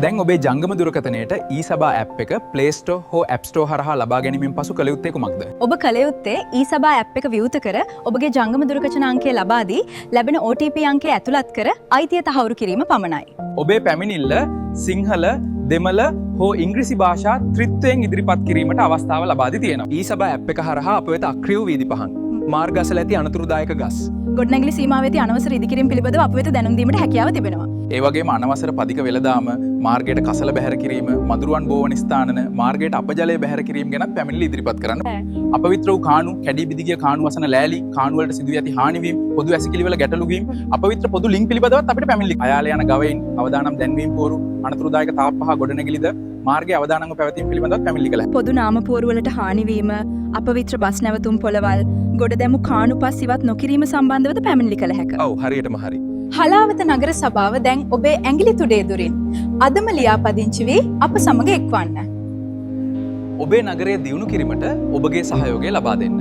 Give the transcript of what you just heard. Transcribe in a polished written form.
දැන් ඔබේ ජංගම දුරකථනයට ඊසභා ඇප් එක Play Store හෝ App Store හරහා ලබා ගැනීමෙන් පසු කළ යුත්තේ කුමක්ද? ඔබ කළ යුත්තේ ඊසභා ඇප් එක විවෘත කර ඔබගේ ජංගම දුරකථන අංකය ලබා දී ලැබෙන OTP අංකය ඇතුළත් කර අයිතිය තහවුරු කිරීම පමණයි. ඔබේ පැමිණිල්ල සිංහල, දෙමළ හෝ ඉංග්‍රීසි භාෂා ත්‍රිත්වයෙන් ඉදිරිපත් කිරීමට අවස්ථාව ලබා දී තියෙනවා. ඊසභා ඇප් එක හරහා අප වෙත අක්‍රිය වූ වීදි පහන්, මාර්ග අසල ඇති අනතුරුදායක ගස්, ගොඩනැගිලි සීමාවේ ඇති අනවසර ඉදිකිරීම පිළිබඳව අප වෙත දැනුම් දීමට හැකියාව තිබෙනවා. ඒ වගේම අනවසර පදික වෙළඳාම, මාර්ගයට කසල බැහැර කිරීම, මදුරුවන් බෝවන ස්ථාන, මාර්ගයට අපජලය බැහැර කිරීම ගැනත් පැමිණිලි ඉදිරිපත් කරන්න. අපවිත්‍ර වූ කාණු, කැඩී බිඳී ගිය කාණු වසන ලෑලි, කාණු වලට සිදුවී ඇති හානිවීම්, පොදු වැසිකිලි වල ගැටලු වීම, අපවිත්‍ර පොදු ලිං පිළිබඳවත් අපිට පැමිණිලි. අයාල යන ගවයින්, අවදානම් දැන්වීම් පුවරු, අනතුරුදායක තාප්ප හා ගොඩනැගිලිද මාර්ගයේ අවදානම්ව පැවතීම පිළිබඳවත් පැමිණිලි කළා. පොදු නාම පුවරු වලට හානිවීම, අපවිත්‍ර බස් නැවතුම් පොළවල්, ගොඩ දැමු කාණු පස් ඉවත් නොකිරීම සම්බන්ධවද පැමිණිලි කළ හැක. ඔව්, හරියටම හරි. හලාවත නගර සභාව දැන් ඔබේ ඇඟිලි තුඩේ දුරින්. අදම ලියාපදිංචි වී අප සමග එක්වන්න. ඔබේ නගරය දියුණු කිරීමට ඔබගේ සහයෝගය ලබා දෙන්න.